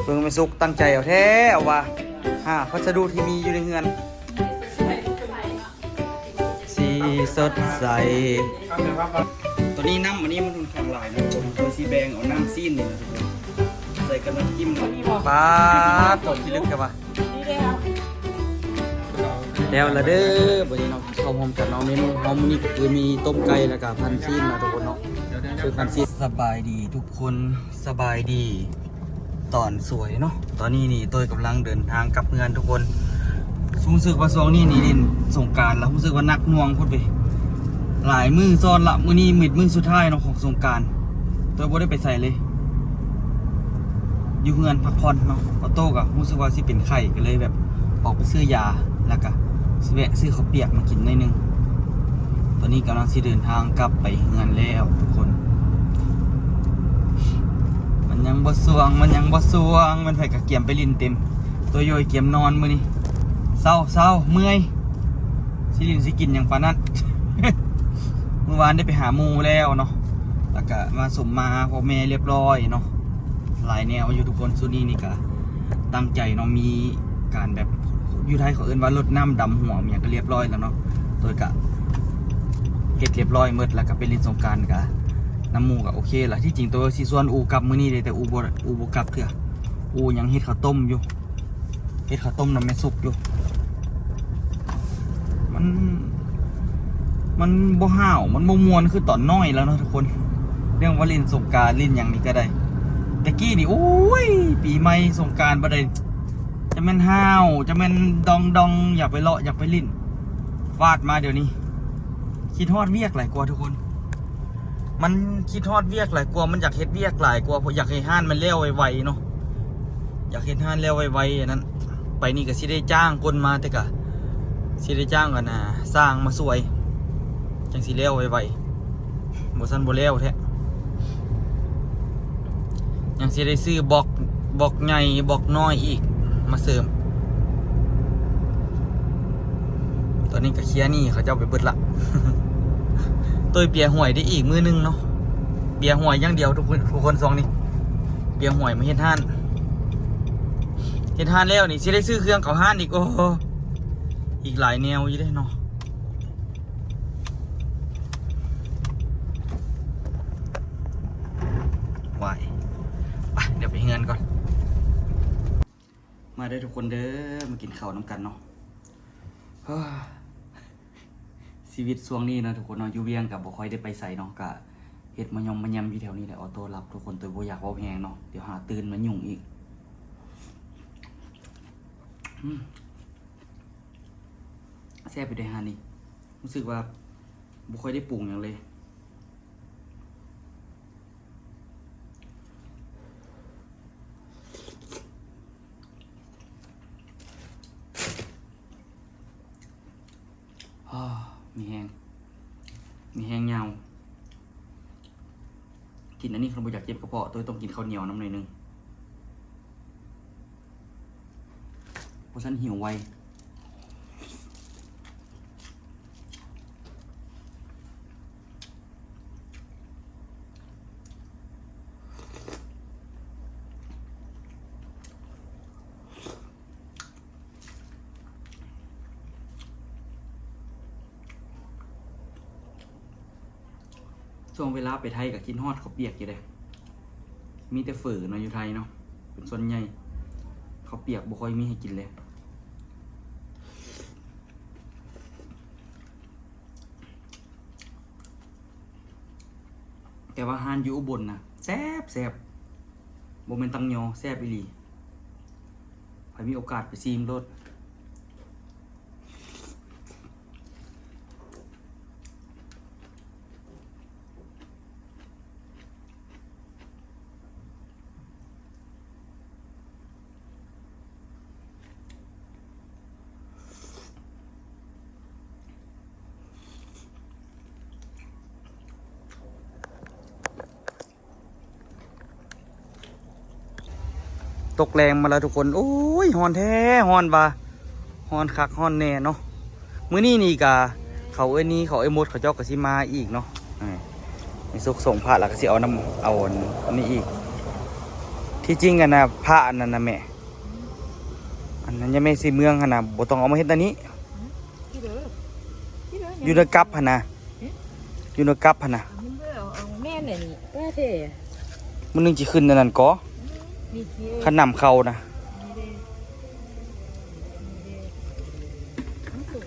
ເບິ່ງແມ່ສຸກຕັ້ງໃຈເອົາແທ້ເອົາວ່າ ຫາພັດສະດຸທີ່ມີຢູ່ໃນເຮືອນ ສີສົດໃສ. ຕອນນີ້ນ້ຳອັນນີ້ມັນຂ້ອນຂ້າງຫຼາຍນະທຸກຄົນ ໂດຍຊິແບ່ງເອົານ້ຳຊີ້ນນີ້ນະທຸກຄົນ ໃສ່ກັບນ້ຳຈິ້ມເນາະ. ປາດ ຕົວພິລຶກແທ້ວ່າ. ແລ້ວລະເດີ ບັດນີ້ເນາະ ກິນເຂົ້າຮ່ວມກັນເນາະ. ເມນູເຮົາມື້ນີ້ກໍຄືມີຕົ້ມໄກ່ ແລ້ວກໍພັນຊີ້ນນະທຸກຄົນເນາະ ຄືພັນຊີ້ນ. ສະບາຍດີທຸກຄົນ ສະບາຍດີຕອນສວຍເນາະ. ຕອນນີ້ນີ້ ໂຕ້ຍກຳລັງເດີນທາງກັບເຮືອນທຸກຄົນ. ຮູ້ສຶກວ່າຊ່ວງນີ້ນີ້ຫຼິ້ນສົງການລະ ຮູ້ສຶກວ່າໜັກໜ່ວງໂພດເວີຍ ຫຼາຍມື້ຊ້ອນລະ. ມື້ນີ້ເປັນມື້ສຸດທ້າຍເນາະຂອງສົງການ ໂຕ້ຍບໍ່ໄດ້ໄປໃສເລີຍ ຢູ່ເຮືອນພັກຜ່ອນເນາະ. ອອໂຕ້ກໍຮູ້ສຶກວ່າຊິເປັນໄຂ້ ກໍເລີຍແບບອອກໄປຊື້ຢາ ແລ້ວກໍຊິແວະຊື້ເຂົ້າປຽກມາກິນໜ້ອຍໜຶ່ງ. ຕອນນີ້ກຳລັງຊິເດີນທາງກັບໄປເຮືອນແລ້ວທຸກຄົນ. ມັນຍັງບໍ່ສ່ວງ ມັນຍັງບໍ່ສ່ວງ ແມ່ນໃຜກໍກຽມໄປຫຼິ້ນເຕັມ ໂຕໂຢຍກຽມນອນມື້ນີ້. ເຊົາ ເຊົາ ເມື່ອຍ ຊິຫຼິ້ນຊິກິນຫຍັງປານນັ້ນ. ມື້ວານໄດ້ໄປຫາໝູ່ແລ້ວເນາະ ແລ້ວກະມາສົມມາຫາພໍ່ແມ່ລຽບຮ້ອຍເນາະ. ຫຼາຍແນວຢູ່ທຸກຄົນ. ຊຸດນີ້ນີ້ກະຕັ້ງໃຈເນາະ ມີການແບບ ຢູ່ໄທເຂົາເອີ້ນວ່າລົດນ້ຳດຳຫົວ ມີຫຍັງກະລຽບຮ້ອຍແລ້ວເນາະ. ໂຕຍກະເຮັດລຽບຮ້ອຍໝົດ ແລ້ວກະໄປຫຼິ້ນສົງການກະນຳໝູ່ກະໂອເຄລະ. ທີ່ຈິງໂຕຊິຊວນອູ່ກັບມື້ນີ້ເດ້ ແຕ່ອູ່ບໍ່ ອູ່ບໍ່ກັບເທື່ອ ອູ່ຍັງເຮັດເຂົ້າຕົ້ມຢູ່. ເຮັດເຂົ້າຕົ້ມນຳແມ່ສຸກຢູ່. ມັນ ມັນບໍ່ຫ້າວ ມັນບໍ່ມ່ວນຄືຕອນນ້ອຍແລ້ວເນາະທຸກຄົນ. ເລື່ອງວ່າຫຼິ້ນສົງການຫຼິ້ນຫຍັງນີ້ກໍໄດ້ ແຕ່ກີ້ນີ້ ໂອ້ຍ ປີໃໝ່ສົງການບໍ່ໄດ້ ຈະແມ່ນຫ້າວ ຈະແມ່ນດອງໆ ຢາກໄປເລາະ ຢາກໄປຫຼິ້ນ ຟາດມາດຽວນີ້ ຄິດຮອດວຽກຫຼາຍກວ່າທຸກຄົນ. ມັນຄິດຮອດວຽກຫຼາຍກວ່າ ມັນຢາກເຮັດວຽກຫຼາຍກວ່າ ເພາະຢາກໃຫ້ຮ້ານມັນແລ້ວໄວໆເນາະ ຢາກເຮັດຮ້ານແລ້ວໄວໆ. ອັນນັ້ນ ໄປນີ້ກໍຊິໄດ້ຈ້າງຄົນມາ ແຕ່ກໍຊິໄດ້ຈ້າງ ອັນນ່າ ຊ່າງມາຊ່ວຍ ຈັ່ງຊິແລ້ວໄວໆ ບໍ່ຊັ້ນບໍ່ແລ້ວແທ້. ຍັງຊິໄດ້ຊື້ບລັອກ ບລັອກໃຫຍ່ ບລັອກນ້ອຍອີກມາເສີມ. ຕອນນີ້ກໍເຄຍໜີ້ເຂົາເຈົ້າໄປເບິດລະ. ໂຕ້ຍເປຍຫວຍໄດ້ອີກມື້ໜຶ່ງເນາະ ເປຍຫວຍຢ່າງດຽວທຸກຄົນ ທຸກຄົນຊ່ວງນີ້ ເປຍຫວຍມາເຮັດຮ້ານ ເຮັດຮ້ານແລ້ວນີ້ຊິໄດ້ຊື້ເຄື່ອງເຂົ້າຮ້ານອີກ. ໂອ້ ອີກຫຼາຍແນວຢູ່ເດ້ເນາະ. ຫວາຍ ໄປ ດຽວໄປເຮືອນກ່ອນ. ມາເດີທຸກຄົນເດີ ມາກິນເຂົ້ານຳກັນເນາະ. ເຮີ້ຍ ຊີວິດຊ່ວງນີ້ເນາະທຸກຄົນເນາະ ຢູ່ວຽງກໍບໍ່ຄ່ອຍໄດ້ໄປໃສເນາະ ກະເຮັດມາຍ່ອມມາແຍມຢູ່ແຖວນີ້ແຫຼະ. ອອໂຕ້ຫຼັບທຸກຄົນ ໂຕຍບໍ່ຢາກເວົ້າແຮງເນາະ ດຽວຫາຕື່ນມາຫຍຸ້ງອີກ. ອືມ ແຊບຢູ່ເດ້ຮ້ານນີ້ ຮູ້ສຶກວ່າບໍ່ຄ່ອຍໄດ້ປຸງຫຍັງເລີຍ. ອາ ມີແຮງ ມີແຮງຍາວ. ກິນອັນນີ້ຄັນບໍ່ຢາກເຈັບກະເພາະ ໂຕຍຕ້ອງກິນເຂົ້າໜຽວນຳໜ້ອຍໜຶ່ງ. ບໍ່ຊັ້ນຫິວໄວ. ຊ່ວງເວລາໄປໄທກໍຄິດຮອດເຂົ້າປຽກຢູ່ເດ້ ມີແຕ່ເຝີເນາະ ຢູ່ໄທເນາະ ເປັນສ່ວນໃຫຍ່ ເຂົ້າປຽກບໍ່ຄ່ອຍມີໃຫ້ກິນເລີຍ. ແຕ່ວ່າຮ້ານຢູ່ອຸບົນນະ ແຊບໆ ບໍ່ແມ່ນຕັງຍໍ ແຊບອີ່ຫຼີ. ໃຜມີໂອກາດໄປຊີມໂລດ. ຕົກແລງມາແລ້ວທຸກຄົນ. ໂອ້ຍ ຮ້ອນແທ້ ຮ້ອນວ່າ ຮ້ອນຄັກຮ້ອນແນ່ເນາະ. ມື້ນີ້ນີ້ກະ ເຂົາເອີ່ຍນີ້ ເຂົາເອີ່ຍມົດ ເຂົາເຈົ້າກະຊິມາອີກເນາະ. ເອີ ມີສຸກສົ່ງພະ ແລ້ວກະຊິເອົານຳ ເອົາອັນນີ້ອີກ. ທີ່ຈິງອັນນ່າ ພະອັນນັ້ນນະແມ່ ອັນນັ້ນຍາແມ່ສີເມືອງຫັ້ນນະ ບໍ່ຕ້ອງເອົາມາເຮັດອັນນີ້ ຢູ່ໃນກັບຫັ້ນນະ ຢູ່ໃນກັບຫັ້ນນະ ມັນບໍ່ເອົາ ເອົາແມ່ນອັນນີ້ ປ້າແທ້ ມື້ໜຶ່ງຊິຂຶ້ນອັນນັ້ນກໍ ນີ້ຄື ຄັນນ້ຳເຂົ້ານະ ນີ້ເດ້ ນີ້ເດ້ ມັນສູງ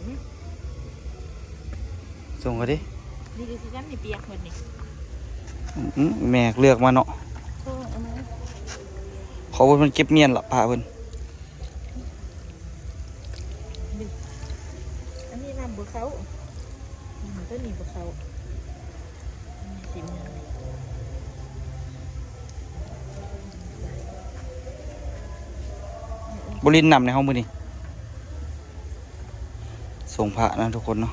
ສົ່ງເຂົາເດ້ ນີ້ຄືກັນ ນີ້ປຽກໝົດນີ້ ອືມ ແມ່ເລືອກມາເນາະ ເອີ ເອົາມາ ເຂົາເພິ່ນເກັບມ້ຽນລະ ພະເພິ່ນ ນີ້ ອັນນີ້ນ້ຳບໍ່ເຂົ້າ ອືມ ຕົວນີ້ບໍ່ເຂົ້າ ອືມ ຊິມ ບໍ່ຫຼິ້ນນ້ຳໃນເຮົາມື້ນີ້. ສົງພະນະທຸກຄົນເນາະ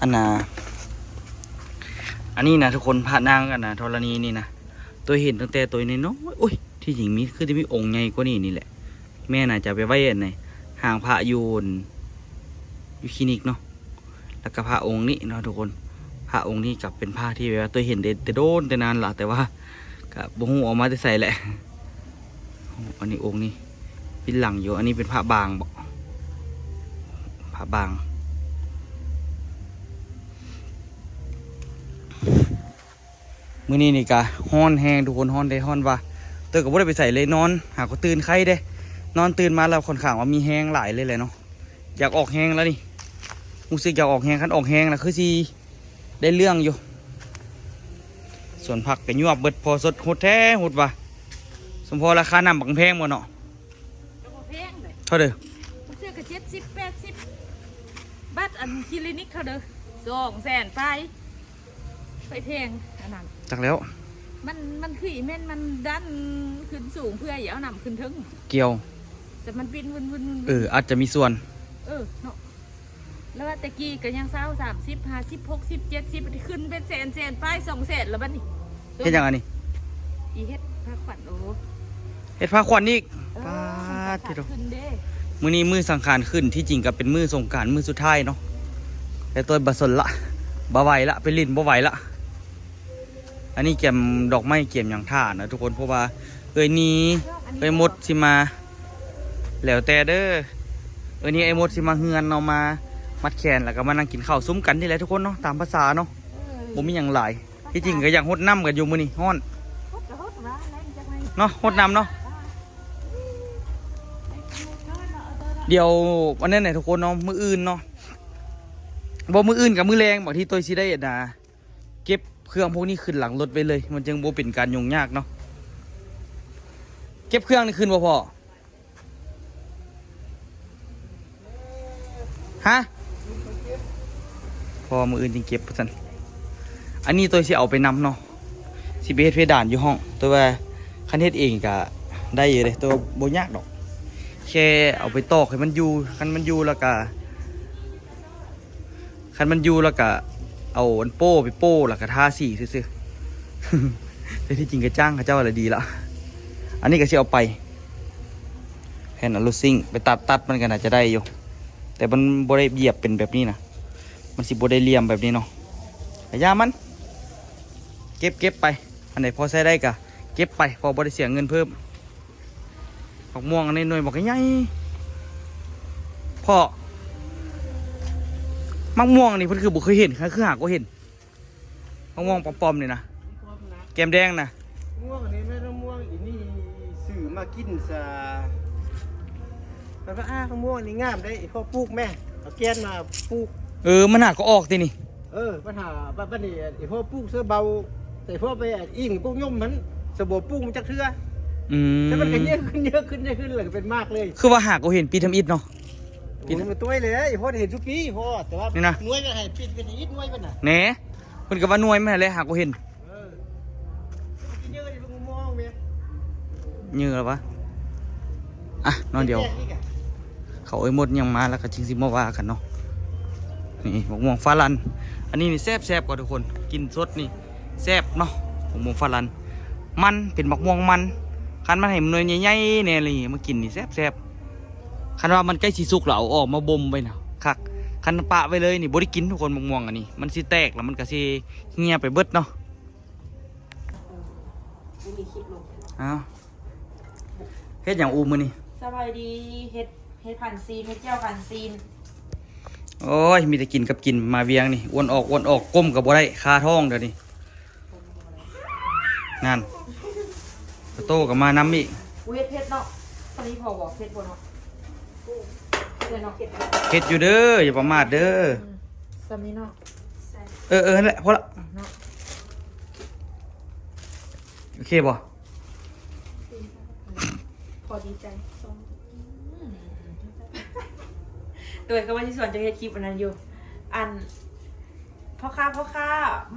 ອັນນ່າ ອັນນີ້ນະທຸກຄົນ ພະນາງອັນນ່າ ທໍລະນີນີ້ນະ ໂຕເຫັນຕັ້ງແຕ່ໂຕນ້ອຍໆ ໂອ້ຍ ທີ່ຈິງມີ ຄືຈະມີອົງໃຫຍ່ກວ່ານີ້ນີ້ແຫຼະ ແມ່ໜ້າຈະໄປໄວ້ອັນໃນຮ່າງພະຢູ່ ຢູ່ຄລີນິກເນາະ. ແລ້ວກໍພະອົງນີ້ເນາະທຸກຄົນ ພະອົງນີ້ກໍເປັນພະທີ່ແບບວ່າຕົວເຫັນແຕ່ ແຕ່ໂດນແຕ່ນານລະ ແຕ່ວ່າກໍບໍ່ຮູ້ເອົາມາແຕ່ໃສແຫຼະ ອັນນີ້ອົງນີ້ປິດຫຼັງຢູ່ ອັນນີ້ເປັນພະບາງບໍ ພະບາງ ມື້ນີ້ນີ້ກະຮ້ອນແຮງທຸກຄົນ ຮ້ອນແທ້ຮ້ອນວ່າ ເຕີກະບໍ່ໄດ້ໄປໃສເລີຍ ນອນຫາກໍຕື່ນໄຄເດ້ ນອນຕື່ນມາແລ້ວຂ້ອນຂ້າງວ່າມີແຮງຫຼາຍເລີຍແຫຼະເນາະ ຢາກອອກແຮງແລ້ວນີ້ ຮູ້ສຶກຢາກອອກແຮງ ຄັນອອກແຮງນະຄືຊິໄດ້ເລື່ອງຢູ່ ສວນຜັກກະຍວບເບິດ ພໍສົດ ຫົດແທ້ຫົດວ່າ ສົມພໍລາຄານ້ຳບັກແພງບໍ່ເນາະ ກໍບໍ່ແພງເດ້ ເທົ່າໃດ ບາງເທື່ອກໍເຈັດສິບ ແປດສິບ ບັດອັນຄລີນິກເທົ່າໃດ ສອງແສນປາຍ ໄປແພງອັນນັ້ນ ຈັກແລ້ວ ມັນ ມັນຄືອີແມ່ນມັນດັນຂຶ້ນສູງ ເພື່ອຊິເອົານ້ຳຂຶ້ນເທິງ ກ່ຽວ ແຕ່ມັນປິ່ນວືນໆໆ ເອີ ອາດຈະມີສ່ວນ ເອີ ເນາະ ແລ້ວວ່າແຕ່ກີ້ກໍຍັງຊາວ ສາມສິບ ຫ້າສິບ ຫົກສິບ ເຈັດສິບ ຂຶ້ນເປັນແສນ ແສນປາຍ ສອງແສນ ແລ້ວບັດນີ້ ເຮັດຫຍັງອັນນີ້ ອີເຮັດຜ້າຂວັນ ໂອ້ ເຮັດຜ້າຂວັນອີກ ເອີ ປາດ ສັງຂານຂຶ້ນເດ້ ມື້ນີ້ມື້ສັງຂານຂຶ້ນ ທີ່ຈິງກໍເປັນມື້ສົງການ ມື້ສຸດທ້າຍເນາະ ແຕ່ຕົວບໍ່ສົນລະ ບໍ່ໄຫວລະ ໄປຫຼິ້ນບໍ່ໄຫວລະ ອັນນີ້ກຽມດອກໄມ້ກຽມຫຍັງຖ້ານະທຸກຄົນ ເພາະວ່າເອື້ອຍນີ ເອື້ອຍມົດຊິມາ ແລ້ວແຕ່ເດີ ເອື້ອຍນີເອື້ອຍມົດຊິມາເຮືອນເນາະ ມາມັດແຂນ ແລ້ວກໍມານັ່ງກິນເຂົ້າຊຸມກັນນີ້ແຫຼະທຸກຄົນເນາະ ຕາມພາສາເນາະ ບໍ່ມີຫຍັງຫຼາຍ ທີ່ຈິງກໍຢາກຫົດນ້ຳກັນຢູ່ມື້ນີ້ ຮ້ອນເນາະ ຫົດນ້ຳເນາະ ດຽວອັນນັ້ນແຫຼະທຸກຄົນເນາະ ມື້ອື່ນເນາະ ບໍ່ ມື້ອື່ນກັບມື້ແລງ ບາງທີໂຕຍຊິໄດ້ອັນນ່າ ເກັບເຄື່ອງພວກນີ້ຂຶ້ນຫຼັງລົດໄວ້ເລີຍ ມັນຈຶ່ງບໍ່ເປັນການຫຍຸ້ງຍາກເນາະ ເກັບເຄື່ອງນີ້ຂຶ້ນບໍ່ພໍ່? ຮະ? ພໍ່ ມື້ອື່ນຈຶ່ງເກັບວ່າຊັ້ນ ອັນນີ້ໂຕຍຊິເອົາໄປນຳເນາະ ຊິໄປເຮັດເພດານຢູ່ຫ້ອງ ແຕ່ວ່າຄັນເຮັດເອງກະໄດ້ຢູ່ເດ້ ແຕ່ວ່າບໍ່ຍາກດອກ ແຄ່ເອົາໄປຕອກໃຫ້ມັນຢູ່ ຄັນມັນຢູ່ແລ້ວກະ ຄັນມັນຢູ່ແລ້ວກະເອົາອັນໂປ້ໄປໂປ້ ແລ້ວກະທາສີຊື່ໆ ແຕ່ທີ່ຈິງກະຈ້າງເຂົາເຈົ້າລະດີລະ ອັນນີ້ກະຊິເອົາໄປ ແຜ່ນອາລູຊິງ ໄປຕັດ ຕັດມັນກະໜ້າຈະໄດ້ຢູ່ ແຕ່ມັນບໍ່ໄດ້ຢຽບເປັນແບບນີ້ນະ ມັນຊິບໍ່ໄດ້ຫຼ່ຽມແບບນີ້ເນາະ ກະຢ່າມັນ ເກັບ ເກັບໄປ ອັນໃດພໍໃຊ້ໄດ້ກະເກັບໄປ ພໍບໍ່ໄດ້ເສຍເງິນເພີ່ມ. ໝາກມ່ວງອັນນີ້ໜ່ວຍບັກໃຫຍ່ ພໍ່ ໝາກມ່ວງອັນນີ້ເພິ່ນຄືບໍ່ເຄີຍເຫັນ ຄືຫາກໍເຫັນ ໝາກມ່ວງປອມໆນີ້ນະ ແກ້ມແດງນະ ມ່ວງອັນນີ້ແມ່ນໝາກມ່ວງອີ່ນີ້ ຊື້ມາກິນຊະ ມັນວ່າ ອ້າ ໝາກມ່ວງອັນນີ້ງາມເດ້ ອີ່ພໍ່ປູກແມ້ ເອົາແກ່ນມາປູກ ເອີ ມັນຫາກໍອອກຕິນີ້. ເອີ ບັນຫາ ບັດ ບັດນີ້ ອີ່ພໍ່ປູກເສືອເບົາ ແຕ່ພໍ່ໄປອີ່ງປູກຍົມຫັ້ນ ສະບໍ່ປູກມັນຈັກເທື່ອ ອືມ ແຕ່ມັນກໍເຍອະຂຶ້ນ ເຍອະຂຶ້ນ ເຍອະຂຶ້ນ ແລ້ວກໍເປັນໝາກເລີຍ ຄືວ່າຫາກໍເຫັນປີທຳອິດເນາະ ໂອ້ຍ ມັນຕົວຍແຫຼະ ອີ່ພໍ່ເຫັນຊຸປີ ພໍ່ ແຕ່ວ່າ ນີ້ນະ ໜ່ວຍມັນໃຫ້ປີທຳອິດໜ່ວຍມັນນະ ແໜ ເພິ່ນກໍວ່າໜ່ວຍມັນຫັ້ນແຫຼະ ຫາກໍເຫັນ ເອີ ເຍອະແລ້ວວະ ອ່ະ ໜ້ອຍດຽວ ເຂົາເອີ່ຍມົດຍັງມາ ແລ້ວກໍຈຶ່ງຊິມາວ່າກັນເນາະ ນີ້ໝາກມ່ວງຝຣັ່ງ ອັນນີ້ນີ້ແຊບໆ ກວ່າທຸກຄົນ ກິນສົດນີ້ແຊບເນາະ ໝາກມ່ວງຝຣັ່ງ ມັນເປັນໝາກມ່ວງມັນ ຄັນມັນໃຫ້ໜ່ວຍໃຫຍ່ໆ ແດ່ນີ້ ມາກິນນີ້ແຊບໆ ຄັນວ່າມັນໃກ້ຊິສຸກແລ້ວເອົາອອກມາບົ່ມໄວ້ນະ ຄັກ ຄັນປະໄວ້ເລີຍນີ້ບໍ່ໄດ້ກິນທຸກຄົນ ໝາກມ່ວງອັນນີ້ ມັນຊິແຕກແລ້ວມັນກໍຊິເຫ່ຍໄປເບິດເນາະ. ບໍ່ມີຄລິບລົງ. ອ້າວ ເຮັດຫຍັງອູ້ມື້ນີ້? ສະບາຍດີ ເຮັດ ເຮັດພັນຊີນ ເຮັດແຈ່ວພັນຊີນ. ໂອ້ຍ ມີແຕ່ກິນກັບກິນ ມາວຽງນີ້ ອ້ວນອອກ ອ້ວນອອກ ກົ້ມກໍບໍ່ໄດ້ ຄາທ້ອງດຽວນີ້. ນັ້ນ ປາໂຕ້ກໍມານຳອີກ. ກູເຮັດເຜັດເນາະ. ຕອນນີ້ພໍບໍ່ເຜັດບໍ່ເນາະ? ເຜັດເນາະ. ເຜັດຢູ່ເດີ ຢ່າປະໝາດເດີ. ອືມ ສ່ຳນີ້ເນາະ. ເອີ ເອີ ຫັ້ນແຫຼະ ພໍລະເນາະ. ໂອເຄບໍ່? ພໍດີໃຈ. ໂດຍ ກໍວ່າຊິສອນເຈົ້າເຮັດຄລິບອັນນັ້ນຢູ່ ອັນ ພໍ່ຄ້າ ພໍ່ຄ້າ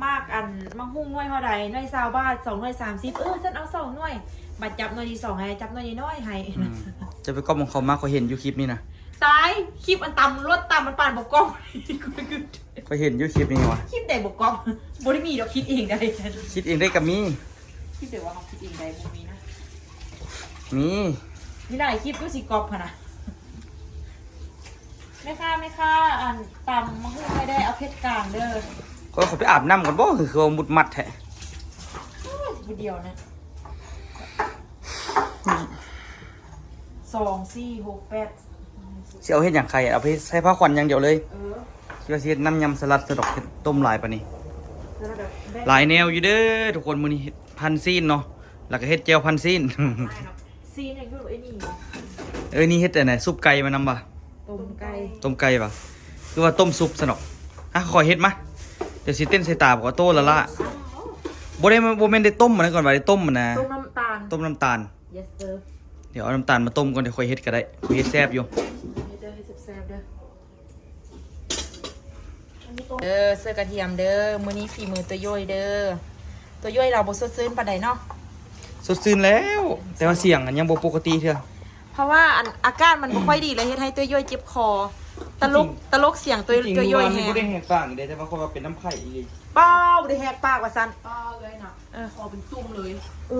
ໝາກອັນ ໝາກຫຸ່ງໜ່ວຍເທົ່າໃດ? ໜ່ວຍຊາວບາດ ສອງໜ່ວຍສາມສິບ. ເອີ ຊັ້ນເອົາສອງໜ່ວຍ ບາດຈັບໜ່ວຍທີ່ສອງໃຫ້ ຈັບໜ່ວຍນ້ອຍໆໃຫ້. ອືມ ຈະໄປກອບຂອງເຂົາມາ ຂ້ອຍເຫັນຢູ່ຄລິບນີ້ນະ. ຕາຍ ຄລິບອັນຕຳລົດຕຳມັນປານບໍ່ກອບ ຂ້ອຍເຫັນຢູ່ຄລິບນີ້ຫວາ. ຄລິບໃດບໍ່ກອບ? ບໍ່ໄດ້ມີດອກ ຄິດເອງໄດ້ ຄິດເອງໄດ້ກໍມີ. ຄິດໄດ້ວ່າເຮົາຄິດເອງໄດ້ ບໍ່ມີນະ. ມີ ມີຫຼາຍຄລິບຢູ່ ຊິກອບຫັ້ນນະ. ແມ່ຄ້າ ແມ່ຄ້າ ອັນ ຕຳໝາກຫຸ່ງໃຫ້ແດ່ ເອົາເຜັດກາງເດີ. ຂ້ອຍ ຂ້ອຍໄປອາບນ້ຳກ່ອນບໍ ຄືວ່າມຸດມັດແທ້. ຜູ້ດຽວນະ ສອງ ສີ່ ຫົກ ແປດ. ຊິເອົາເຮັດຫຍັງໄຂ່? ເອົາໄປໃສ່ຜ້າຂວັນຢ່າງດຽວເລີຍ. ເອີ ຄິດວ່າຊິເຮັດນ້ຳຍຳສະຫຼັດຊະດອກ ເຮັດຕົ້ມຫຼາຍປານນີ້. ຫຼາຍແນວຢູ່ເດີທຸກຄົນ ມື້ນີ້ເຮັດພັນຊີ້ນເນາະ ແລ້ວກໍເຮັດແຈ່ວພັນຊີ້ນ. ຊີ້ນຫຍັງຢູ່ເອີຍນີ້? ເອີຍນີ້ເຮັດອັນໃດ ຊຸບໄກ່ມານຳຫວາ? ຕົ້ມໄກ່ ຕົ້ມໄກ່ຫວາ? ຄືວ່າຕົ້ມຊຸບຊະເນາະ. ຫາ ຂ້ອຍເຮັດມາ ດຽວຊິເຕັ້ນໃສ່ຕາບໍ່ ໂຕລະລະ. ບໍ່ໄດ້ ບໍ່ແມ່ນໄດ້ຕົ້ມອັນນັ້ນກ່ອນຫວາ? ໄດ້ຕົ້ມອັນນະ ຕົ້ມນ້ຳຕານ ຕົ້ມນ້ຳຕານ. Yes sir. ດຽວເອົານ້ຳຕານມາຕົ້ມກ່ອນ ດຽວຂ້ອຍເຮັດກໍໄດ້ ຂ້ອຍເຮັດແຊບຢູ່. ເຮັດເດີ ເຮັດແຊບໆເດີ. ເດີ ເສື້ອກະທຽມເດີ ມື້ນີ້ຝີມືຕົວໂຢຍເດີ. ຕົວໂຢຍລາວບໍ່ສົດຊື່ນປານໃດເນາະ. ສົດຊື່ນແລ້ວ ແຕ່ວ່າສຽງມັນຍັງບໍ່ປົກກະຕິເທື່ອ ເພາະວ່າອັນ ອາກາດມັນບໍ່ຄ່ອຍດີ ເລີຍເຮັດໃຫ້ຕົວໂຢຍເຈັບຄໍ. ຕະຫຼົກ ຕະຫຼົກສຽງຕົວ ຕົວໂຢຍແຮງ. ບໍ່ໄດ້ແຫກປາກເດ້ ແຕ່ວ່າຂ້ອຍວ່າເປັນນ້ຳໄຂ້ອີ່ຫຼີ. ປ້າ ບໍ່ໄດ້ແຫກປາກວ່າຊັ້ນ. ປ້າ ເອີຍນະ ເອີ ຄໍເປັນຕຸ່ມເລີຍ. ເອີ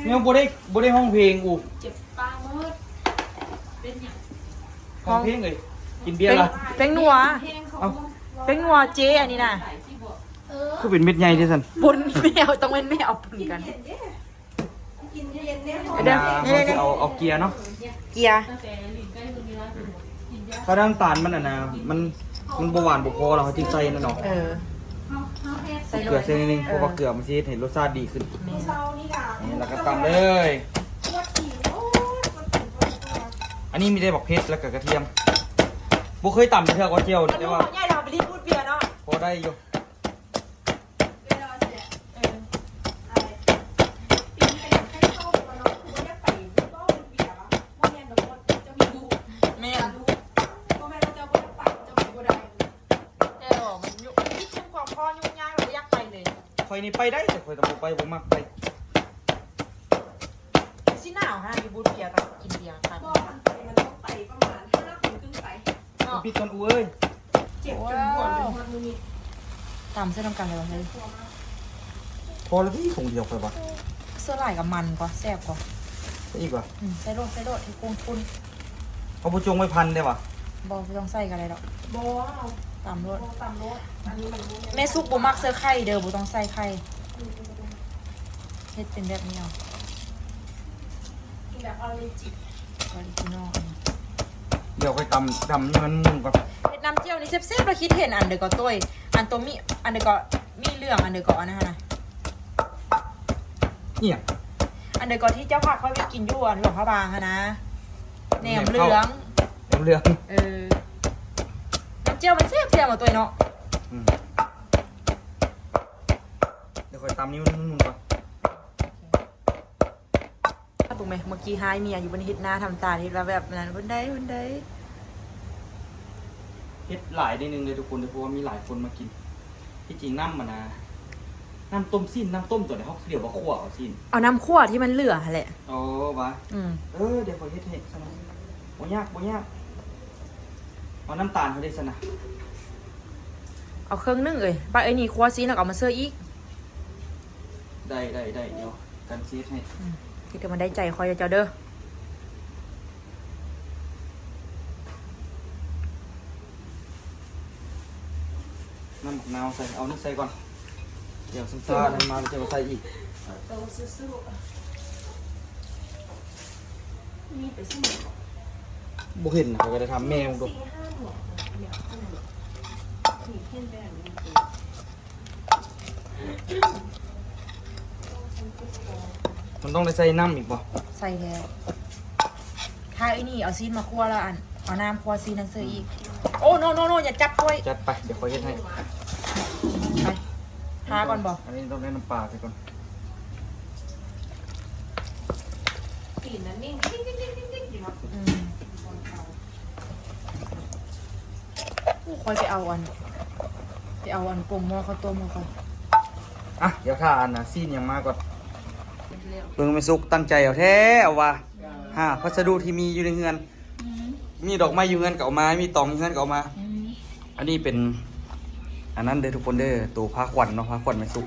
ແນວບໍ່ໄດ້ ບໍ່ໄດ້ຮ້ອງເພງອູ້ ເຈັບປາກໝົດ. ເປັນຫຍັງ? ຮ້ອງເພງເລີຍ ກິນເບຍລະ. ແປ້ງນົວ ເອົ້າ ແປ້ງນົວເຈ້ ອັນນີ້ນະ. ຄືເປັນເມັດໃຫຍ່ເດ້ຊັ້ນ? ບໍ່ແມ່ນແມ່ເອົາ ຕ້ອງແມ່ນແມ່ເອົາປະກັນ. ເດີ ເຮົາຊິເອົາ ເອົາເກືອເນາະ ເກືອ. ຖ້ານ້ຳຕານມັນອັນນະ ມັນ ມັນບໍ່ຫວານບໍ່ພໍ ແລ້ວເຮົາຈຶ່ງໃສ່ນັ້ນເນາະ. ເອີ ໃສ່ເກືອໃສ່ໜ້ອຍໜຶ່ງ ເອີ ເພາະວ່າເກືອມັນຊິເຮັດໃຫ້ລົດຊາດດີຂຶ້ນ. ແມ່ນ ນີ້ ແລ້ວກໍຕຳເລີຍ. ອັນນີ້ມີແຕ່ບັກເຜັດ ແລ້ວກໍກະທຽມ. ບໍ່ເຄີຍຕຳເທື່ອ ກະຈຽວນີ້ ແຕ່ວ່າ ໃຫຍ່ແລ້ວໄປລີດບູດເບຍເນາະ ພໍໄດ້ຢູ່. ແມ່ນ ແຕ່ວ່າມັນຢູ່ ມັນມີຄວາມພໍຫຍຸ້ງຍາກ ບໍ່ຢາກໄປເລີຍ. ຂ້ອຍນີ້ໄປໄດ້ ແຕ່ຂ້ອຍກໍບໍ່ໄປ ບໍ່ມັກໄປ. ຊິໜາວຫາຢູ່ບູດເບຍ ຕອນກິນເບຍຄັກ. ບໍ່ ມັນໄປ ມັນຕ້ອງໄປປະມານຫ້າຄົນຂຶ້ນໄປ. ເນາະ ປິດກ່ອນອູ້ເອີຍ. ເຈັບຈົນບວມເປັນຮອດມື້ນີ້. ຕຳໃສ່ນຳກັນເລີຍວ່າເຮີ້ຍ. ພໍລະຕິ ຖົງດຽວຂ້ອຍວ່າ. ສ່ວນຫຼາຍກໍມັນກວ່າ ແຊບກວ່າ. ໃສ່ອີກຫວາ? ອືມ ໃສ່ໂລດ ໃສ່ໂລດ ໃຫ້ກຸ້ງຂຸ້ນ. ເຮົາບໍ່ຈົ່ງໄວ້ພັນໄດ້ຫວາ? ບໍ່ ບໍ່ຕ້ອງໃສ່ກໍໄດ້ດອກ. ບໍ່ ຕຳໂລດ ບໍ່ ຕຳໂລດ. ອັນນີ້ມັນບໍ່ແມ່ນ ແມ່ສຸກບໍ່ມັກໃສ່ໄຂ່ເດີ ບໍ່ຕ້ອງໃສ່ໄຂ່. ອືມ ເຮັດເປັນແບບນີ້ເອົາ ກິນແບບອໍຣິຈິ ອໍຣິຈິນອລ. ດຽວຂ້ອຍຕຳ ຕຳໃຫ້ມັນໝູ່ກ່ອນ. ເຮັດນ້ຳຈຽວນີ້ແຊບໆ ລະຄິດເຫັນອັນເດີກໍໂຕ້ຍ ອັນໂຕມີ ອັນເດີກໍມີເຫຼືອງ ອັນເດີກໍອັນນັ້ນນະ. ອີຫຍັງ? ອັນເດີກໍທີ່ເຈົ້າພາຂ້ອຍໄປກິນຢູ່ອັນຫຼວງພະບາງຫັ້ນນະ ແໜມເຫຼືອງ ແໜມເຫຼືອງ. ເອີ ນ້ຳຈຽວມັນແຊບໆ ວ່າໂຕ້ຍເນາະ. ອືມ ດຽວຂ້ອຍຕຳນີ້ມັນໝູ່ກ່ອນ. ເບິ່ງແມ ເມື່ອກີ້ຮ້າຍເມຍຢູ່ ເພິ່ນເຮັດໜ້າທຳຕາ ເຮັດວ່າແບບນັ້ນ ເພິ່ນໄດ້ ເພິ່ນໄດ້. ເຮັດຫຼາຍໜ້ອຍໜຶ່ງເດີທຸກຄົນເດີ ເພາະວ່າມີຫຼາຍຄົນມາກິນ. ທີ່ຈິງນ້ຳມັນນະ ນ້ຳຕົ້ມຊີ້ນ ນ້ຳຕົ້ມຕົວໃດ ເຮົາເອີ້ນວ່າຂົ້ວເອົາຊີ້ນ. ເອົານ້ຳຂົ້ວທີ່ມັນເຫຼືອຫັ້ນແຫຼະ. ອໍ ຫວາ? ອືມ ເອີ ດຽວຂ້ອຍເຮັດໃຫ້ຊັ້ນນະ. ບໍ່ຍາກ ບໍ່ຍາກ. ເອົານ້ຳຕານເຮົາເດ້ຊັ້ນນະ. ເອົາເຄິ່ງໜຶ່ງເອີຍ ບາດເອີຍນີ້ຂົ້ວຊີ້ນ ແລ້ວກໍເອົາມາເສີອີກ. ໄດ້ ໄດ້ ໄດ້ ດຽວກັນຊິເຮັດໃຫ້. ອືມ ຄິດວ່າມັນໄດ້ໃຈຂ້ອຍເຈົ້າເດີ. ນ້ຳໝາກນາວໃສ່ ເອົານີ້ໃສ່ກ່ອນ ດຽວຊຳຊານັ້ນມາແລ້ວຈະມາໃສ່ອີກ. ບໍ່ເຫັນ ຂ້ອຍກໍໄດ້ຖາມແມ່ເບິ່ງດູ. ມັນຕ້ອງໄດ້ໃສ່ນ້ຳອີກບໍ່? ໃສ່ແລ້ວ. ຖ້າໄອ້ນີ້ເອົາຊີ້ນມາຂົ້ວແລ້ວ ອັນ ເອົານ້ຳຂົ້ວຊີ້ນນັ້ນໃສ່ອີກ. ໂອ້ ໂນ ໂນ ໂນ ຢ່າຈັບຂ້ອຍ. ຈັດໄປ ດຽວຂ້ອຍເຮັດໃຫ້. ໄປ ທາກ່ອນບໍ່? ອັນນີ້ຕ້ອງໄດ້ນ້ຳປາໃສ່ກ່ອນ. ຕີນນັ້ນນີ້ດິກໆໆໆຢູ່ເນາະ. ອືມ. ຂ້ອຍໄປເອົາອັນ ໄປເອົາອັນກົງໝໍ້ເຂົ້າຕົ້ມມາກ່ອນ. ອ່ະ ດຽວຖ້າອັນນ່າ ຊີ້ນຫຍັງມາກ່ອນ. ເບິ່ງແມ່ສຸກຕັ້ງໃຈເອົາແທ້ ເອົາວ່າ ຫາພັດສະດຸທີ່ມີຢູ່ໃນເຮືອນ. ອືມ. ມີດອກໄມ້ຢູ່ເຮືອນກໍເອົາມາ ມີຕອງຢູ່ເຮືອນກໍເອົາມາ. ອືມ. ອັນນີ້ເປັນ ອັນນັ້ນເດີທຸກຄົນເດີ ໂຕພາຂວັນເນາະ ພາຂວັນແມ່ສຸກ.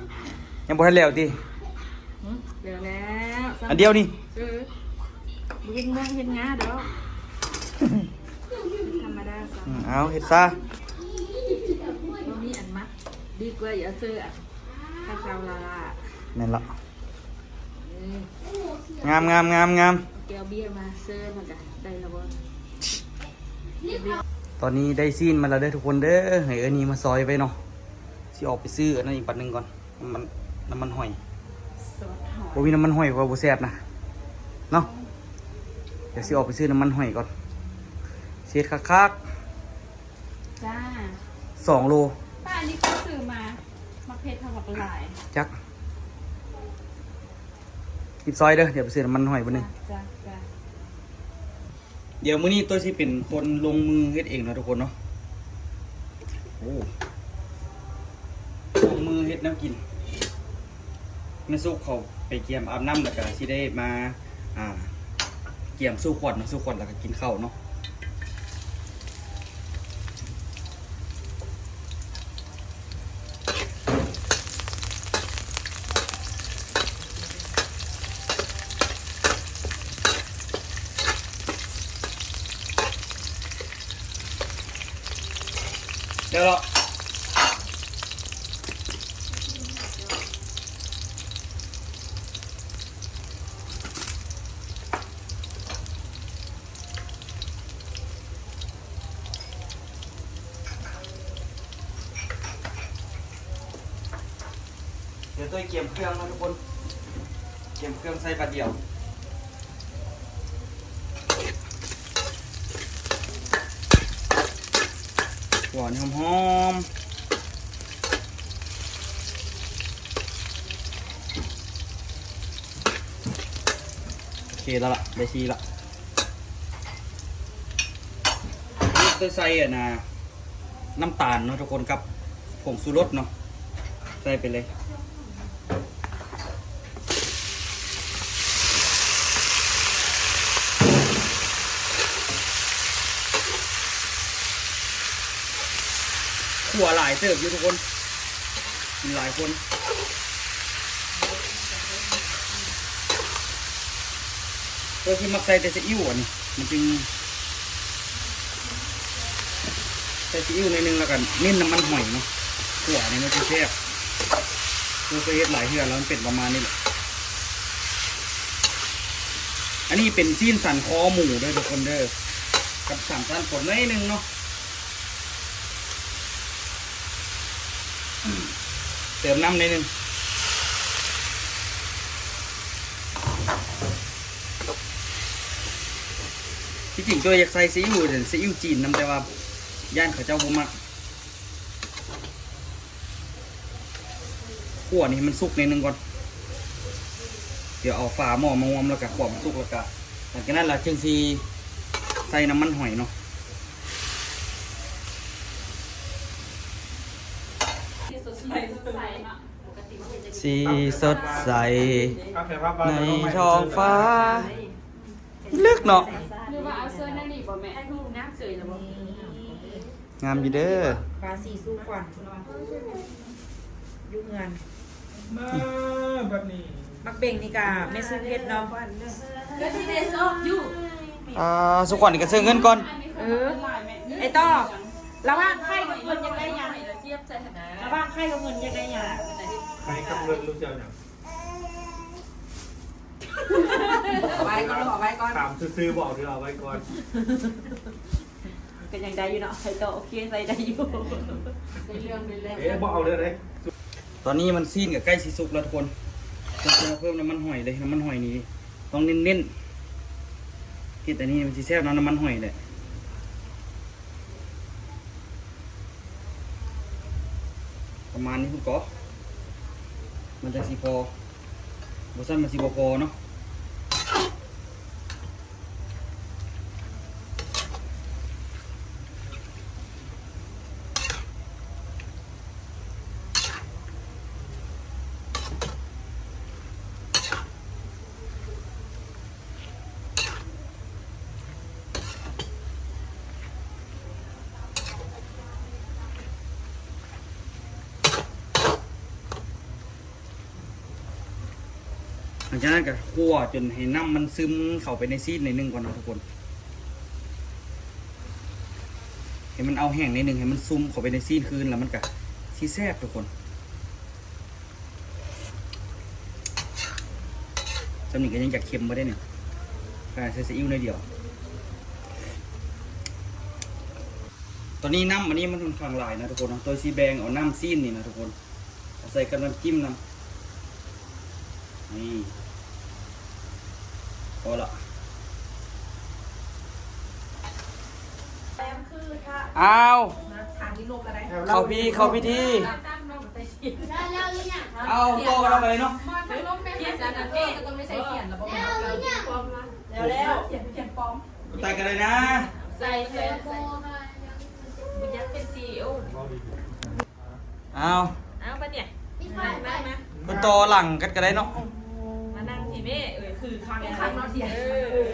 ຍັງບໍ່ທັນແລ້ວຕິ? ຫຶ ແລ້ວແລ້ວ ອັນດຽວນີ້. ເອີ ບໍ່ເຮັດງາ ເຮັດງາດອກ ທຳມະດາຊະ. ອືມ ເອົາເຮັດຊະ ບໍ່ມີອັນມັກ ດີກວ່າຢ່າເຊີອະ ຄັກເອົາລະລະ. ແມ່ນລະ. ເອີ ງາມໆໆໆ. ແກ້ວເບຍມາເຊີ ມັນກະໄດ້ລະບໍ່? ຕອນນີ້ໄດ້ຊີ້ນມາແລ້ວເດີທຸກຄົນເດີ ໃຫ້ເອື້ອຍນີ້ມາຊອຍໄວ້ເນາະ. ຊິອອກໄປຊື້ອັນນັ້ນອີກບັດໜຶ່ງກ່ອນ ນ້ຳມັນ ນ້ຳມັນຫອຍ. ບໍ່ມີນ້ຳມັນຫອຍ ເພາະວ່າບໍ່ແຊບນະ ເນາະ. ດຽວຊິອອກໄປຊື້ນ້ຳມັນຫອຍກ່ອນ ຊິເຮັດຄັກໆ. ຈ້າ ສອງໂລ. ປ້າ ອັນນີ້ປ້າຊື້ມາ ໝາກເຜັດເຮົາບັກຫຼາຍ. ຈັກ ກິນຊອຍເດີ ດຽວໄປຊື້ນ້ຳມັນຫອຍບັດໜຶ່ງ. ຈ້າ ຈ້າ ຈ້າ. ດຽວມື້ນີ້ຕົວຊິເປັນຄົນລົງມືເຮັດເອງເນາະທຸກຄົນເນາະ. ໂອ້ ລົງມືເຮັດແນວກິນ. ແມ່ສຸກເຂົາໄປກຽມອາບນ້ຳ ແລ້ວກະຊິໄດ້ມາ ອ່າ ກຽມສູ່ຂວັນເນາະ ສູ່ຂວັນແລ້ວກະກິນເຂົ້າເນາະ. ແລ້ວເນາະ ດຽວໂຕ້ຍກຽມເຄື່ອງເນາະທຸກຄົນ ກຽມເຄື່ອງໃສ່ບາດດຽວ. ຂົ້ວໃຫ້ຫອມໆ. ໂອເຄແລ້ວລະ ໄດ້ທີ່ລະ. ໂຕ້ຍໃສ່ອັນນ່າ ນ້ຳຕານເນາະທຸກຄົນ ກັບຜົງຊູລົດເນາະ ໃສ່ໄປເລີຍ. ຂົ້ວຫຼາຍເຕີບຢູ່ທຸກຄົນ ກິນຫຼາຍຄົນ. ໂດຍທີ່ມັກໃສ່ແຕ່ຊີອິ້ວ ອັນນີ້ມັນຈຶ່ງ ໃສ່ຊີອິ້ວໜ້ອຍໜຶ່ງ ແລ້ວກໍເນັ້ນນ້ຳມັນຫອຍເນາະ ຂົ້ວນີ້ມັນຊິແຊບ. ເຄີຍເຮັດຫຼາຍເທື່ອແລ້ວ ມັນເປັນປະມານນີ້ແຫຼະ. ອັນນີ້ເປັນຊີ້ນສັນຄໍໝູເດີທຸກຄົນເດີ ກັບສາມຊັ້ນປົນໜ້ອຍໜຶ່ງເນາະ. ເຕີມນ້ຳໜ້ອຍໜຶ່ງ. ທີ່ຈິງໂຕ້ຍຢາກໃສ່ຊີອິ້ວ ຊີອິ້ວຈີນນຳ ແຕ່ວ່າຢ້ານເຂົາເຈົ້າບໍ່ມັກ. ຂົ້ວນີ້ໃຫ້ມັນສຸກໜ້ອຍໜຶ່ງກ່ອນ ດຽວເອົາຝາໝໍ້ມາງວມ ແລ້ວກະຂົ້ວໃຫ້ມັນສຸກ ແລ້ວກະຫຼັງຈາກນັ້ນລະຈຶ່ງຊິໃສ່ນ້ຳມັນຫອຍເນາະ. ສີສົດໃສໃນທ້ອງຟ້າເລິກເນາະ. ຫຼືວ່າເອົາເຊີນອັນນີ້ບໍ່ແມ່? ຖ່າຍຮູບນຳເສີຍລະບໍ່? ງາມຢູ່ເດີ ປາສີສູ່ຂວັນ ຢູ່ເຮືອນ ມາແບບນີ້. ໝາກເບັງນີ້ກະແມ່ສຸກເຮັດເນາະ ກະຊິໄດ້ຊອກຢູ່. ອ່າ ສຸຂວັນນີ້ກະເຊີເງິນກ່ອນ. ເອີ ໄອ້ຕໍ່ ລະຫວ່າງໄຂ່ກັບເພິ່ນຢາກໄດ້ຫຍັງ? ສຽບໃສ່ຫັ້ນນະ. ບ້ານໃຜກັບເງິນຢາກໄດ້ຫຍັງ? ໃຜກັບເງິນ ລູກຊິເອົາຫຍັງ? ເອົາໄວ້ກ່ອນ ເອົາໄວ້ກ່ອນ ຖາມຊື່ໆ ບອກເດີ ເອົາໄວ້ກ່ອນ. ກໍຍັງໄດ້ຢູ່ເນາະ ໃສ່ຕໍ່ ໂອເຄ ໃສ່ໄດ້ຢູ່ ໄດ້ເລື່ອງ ໄດ້ເລື່ອງ. ເອ ບໍ່ເອົາເລີຍເດ້. ຕອນນີ້ມັນ ຊີ້ນກໍໃກ້ຊິສຸກແລ້ວທຸກຄົນ. ເຮົາເພີ່ມນ້ຳມັນຫອຍເລີຍ ນ້ຳມັນຫອຍນີ້ຕ້ອງເນັ້ນໆ ເຮັດອັນນີ້ມັນຊິແຊບເນາະ ນ້ຳມັນຫອຍແຫຼະ. ປະມານນີ້ພຸ້ນກໍ ມັນຈັ່ງຊິພໍ ບໍ່ຊັ້ນມັນຊິບໍ່ພໍເນາະ. ຫຼັງຈາກນັ້ນກໍຂົ້ວຈົນໃຫ້ນ້ຳມັນຊຶມເຂົ້າໄປໃນຊີ້ນໜ້ອຍໜຶ່ງກ່ອນເນາະທຸກຄົນ ໃຫ້ມັນເອົາແຫ້ງໜ້ອຍໜຶ່ງ ໃຫ້ມັນຊຶມເຂົ້າໄປໃນຊີ້ນຄືນ ແລ້ວມັນກໍຊິແຊບທຸກຄົນ. ສ່ຳນີ້ກໍຍັງຈະເຄັມບໍ່ໄດ້ນີ້ ຂະໜາດໃສ່ຊີອິ້ວໜ້ອຍດຽວ. ຕອນນີ້ນ້ຳອັນນີ້ມັນຂ້ອນຂ້າງຫຼາຍນະທຸກຄົນເນາະ ໂຕຍຊິແບ່ງເອົານ້ຳຊີ້ນນີ້ນະທຸກຄົນ ເອົາໃສ່ກັບນ້ຳຈິ້ມນຳ ນີ້ ພໍລະ. ອ້າວ ເຂົ້າພິ ເຂົ້າພິທີ ເອົາຕໍ່ກັນເອົາໄປເນາະ. ແລ້ວ ແລ້ວ ຕາຍກໍໄດ້ນະ ໃສ່ ໃສ່ ບໍ່ຢາກເປັນຊີອີໂອ. ອ້າວ ອ້າວ ບັດນີ້ ມາ ມາ ມາ ເພິ່ນຕໍ່ຫຼັງກັນກໍໄດ້ເນາະ ມານັ່ງພີ້ແມ່. ເອີ ຄືຄັກ ເອີ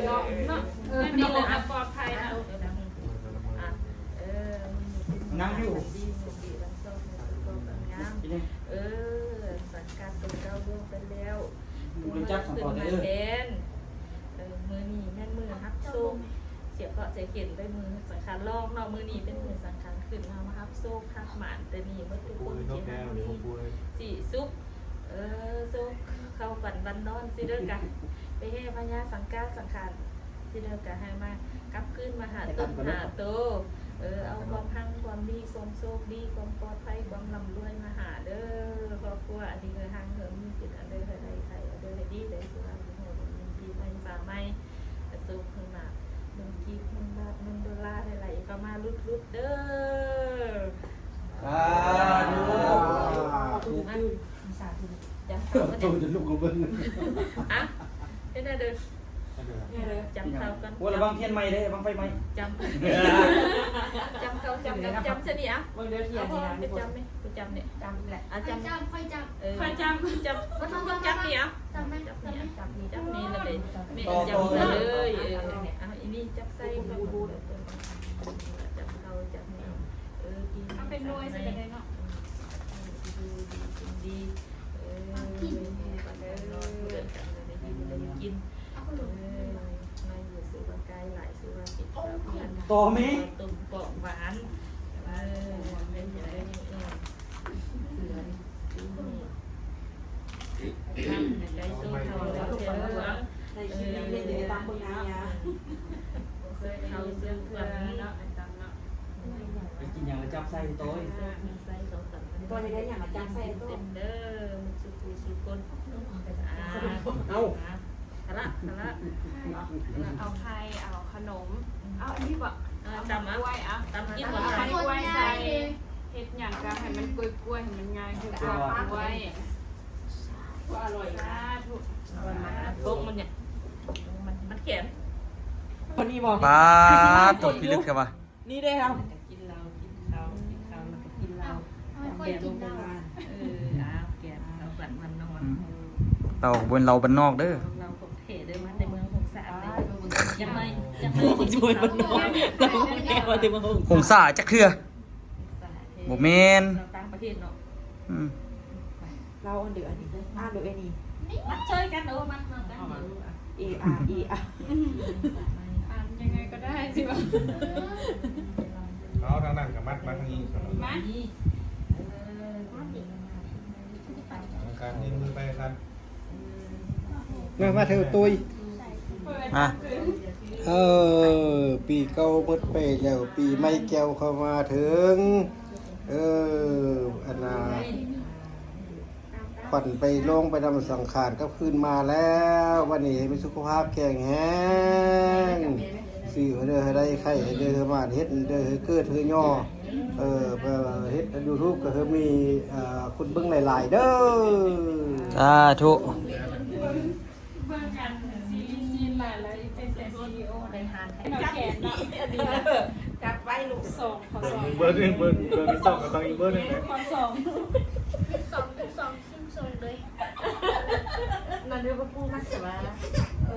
ເນາະ ເນາະ ເອີ ແບບນີ້ແຫຼະ ປອດໄພນະ. ເອີ ນັ່ງຢູ່ ເອີ ສັງກັດຕົນເກົ່າລ່ວງໄປແລ້ວ ຜູ້ມາແທນ. ເອີ ມື້ນີ້ແມ່ນມື້ຮັບໂຊກ ສຽບເຄາະໃຈເຂັນໄປມື້ສັງຂານລອງເນາະ ມື້ນີ້ເປັນມື້ສັງຂານຂຶ້ນ ເຮົາມາຮັບໂຊກຮັບໝານແຕ່ນີ້ໝົດທຸກຄົນ ຊິຮັ່ງມີສີສຸກ ເອີ ໂຊກເຂົ້າຝັນວັນນອນ ຊິເດີກະໄປແຫ່ພະຍາສັງກາສັງຂານ ຊິເດີກະໃຫ້ມາກັບຄືນມາຫາຕົນຫາໂຕ ເອີ ເອົາຄວາມຮັ່ງຄວາມມີ ຄວາມໂຊກດີ ຄວາມປອດໄພ ຄວາມລ່ຳລວຍມາຫາເດີ ຄອບຄົວອັນດີເຮີຮັງເຮີມີ ຄິດອັນໃດໃຫ້ໄດ້ ໃຜອັນໃດໃຫ້ດີ ໄດ້ສຸຂະ ມີເງິນມີປີໃໝ່ສາໃໝ່ ກະໂຊກເພິ່ນມາ ເງິນກີບ ເງິນບາດ ເງິນໂດລາ ໃຫ້ໄຫຼເຂົ້າມາຫຼຸດໆ ເດີ. ສາທຸ ສາທຸ ຈຳເຂົ້າ ໂຕຈະລຸກມາເບິ່ງ ອ່ະ ເຮັດແນວເດີ ຈຳເຂົ້າກັນ ໂອ້ ລະວັງທຽນໄໝ້ເດ້ ບັ້ງໄຟໄໝ້ ຈຳ ຈຳເຂົ້າ ຈຳກັນ ຈຳຊະນີ້ ອ່ະ ເບິ່ງເດີທຽນນີ້ນະ ໄປຈຳນີ້ ໄປຈຳນີ້ ຈຳແຫຼະ ອ່ະ ຈຳ ຂ້ອຍຈຳ ເອີ ຂ້ອຍຈຳ ຈຳ ບໍ່ຕ້ອງ ຕ້ອງຈຳນີ້ ອ່ະ ຈຳໄໝ້ ຈຳນີ້ ອ່ະ ຈຳນີ້ ຈັບນີ້ລະເດ ແມ່ຈັບໃສ່ເລີຍ ເອີ ອ່ະ ອີນີ້ຈັບໃສ່ ຈັບເຂົ້າ ຈັບນີ້ ເອີ ກິນ ເອົາເປັນໜ່ວຍໃສ່ກະໄດ້ເນາະ ຢູ່ດີກິນດີ ເອີ ກິນ ເອີ ມາຢູ່ສູ່ວ່າກາຍຫຼາຍ ສູ່ວ່າກິນ ຕໍ່ແມ່ ຕົ້ມເປາະຫວານ ເອີ ເປັນຈັ່ງໃດ ເອີ ໃກ້ໂຕເທົ່າແລ້ວ ເອີ ເຄີຍເຂົ້າເຊິ່ງເພື່ອນເນາະ ໄປກິນຫຍັງລະຈັບໃສ່ໂຕຍ ໂຕຢາກໄດ້ຫຍັງລະຈັບໃສ່ໂຕ ເຕັມເດີ ໝົດສູ່ຜູ້ສູ່ຄົນ ອ່າ ເອົາ ອ່າ ກະລະ ກະລະ ເອົາໄຂ່ ເອົາຂະໜົມ ເອົາອັນນີ້ບໍ່ ເອົາຕຳ ເອົາກ້ວຍ ເອົາ ຕຳກິນບໍ່ ເອົາກ້ວຍໃສ່ ເຮັດຫຍັງກະໃຫ້ມັນກ້ວຍໆ ໃຫ້ມັນງ່າຍ ຄືກ້ວຍ ສາທຸ ຕົກມັນເນຍ ມັນ ມັນແຂງ ຄົນນີ້ບໍ່ ປາດ ຕົກພິລຶກແທ້ວ່າ ນີ້ເດ້ເຮົາ ກິນເຫຼົ້າ ກິນເຂົ້າ ກິນເຂົ້າແລ້ວກໍກິນເຫຼົ້າ ເອົາ ເອົາແກ້ວ ເອີ ເອົາແກ້ວ ເອົາບັດມັນນອນ ອືມ ເຫຼົ້າບໍ່ແມ່ນເຫຼົ້າບ້ານນອກເດີ ເຫຼົ້າຂອງແທ້ເດີ ມາແຕ່ເມືອງຫົງສາເດີ ຈັກໜ້ອຍ ຈັກໜ້ອຍ ຊິບໍ່ແມ່ນບ້ານນອກ ເຮົາແທ້ວ່າແຕ່ເມືອງຫົງສາ ຫົງສາຈັກເທື່ອ ຫົງສາແທ້ ບໍ່ແມ່ນ ເຮົາຕ່າງປະເທດເນາະ ອືມ ລາວອັນເດີ ອັນນີ້ ອ່ານໂດເອນີ້ ມັດຊ່ອຍກັນ ເອີ ມັດ ມັດກັນ ເອີ ເອ ອາ ເອ ອາ ອ່ານຍັງໄງກໍໄດ້ຊິວ່າ ເອົາທາງນັ້ນກໍມັດມາທາງນີ້ ມາ ເອີ ມາ ມາເທີຕຸ້ຍ ມາ ເອີ ປີເກົ່າໝົດໄປແລ້ວ ປີໃໝ່ແກ່ວເຂົ້າມາເຖິງ ເອີ ອັນນ່າ ຂວັນໄປລົງໄປນຳສັງຂານກັບຄືນມາແລ້ວ ວັນນີ້ໃຫ້ມີສຸຂະພາບແຂງແຮງ ຊື້ໃຫ້ເດີ ໃຫ້ໄດ້ ຂາຍໃຫ້ເດີ ໃຫ້ມານ ເຮັດໃຫ້ເດີ ໃຫ້ເກີດໃຫ້ຍໍ ເອີ ເຮັດຢູທູບກໍຄືມີ ເອີ ຄົນເບິ່ງຫຼາຍໆເດີ ສາທຸ. ເບິ່ງອັນຊີຣີຈີນຫຼາຍແລ້ວ ເປັນແຕ່ຊີອີໂອ ໄດ້ຫານແຂນເນາະ ຈັບໄວ້ລູກ ສອງ ຂໍສອງ ເບິ່ງ ເບິ່ງ ເບິ່ງສອງ ກໍຕ້ອງອີກເບິ່ງໜຶ່ງເດ້ ຂໍສອງ ສອງ ສອງ ສອງເລີຍ ນັ້ນເດີ ບໍ່ຮູ້ມັກສະວ່າ ເອີ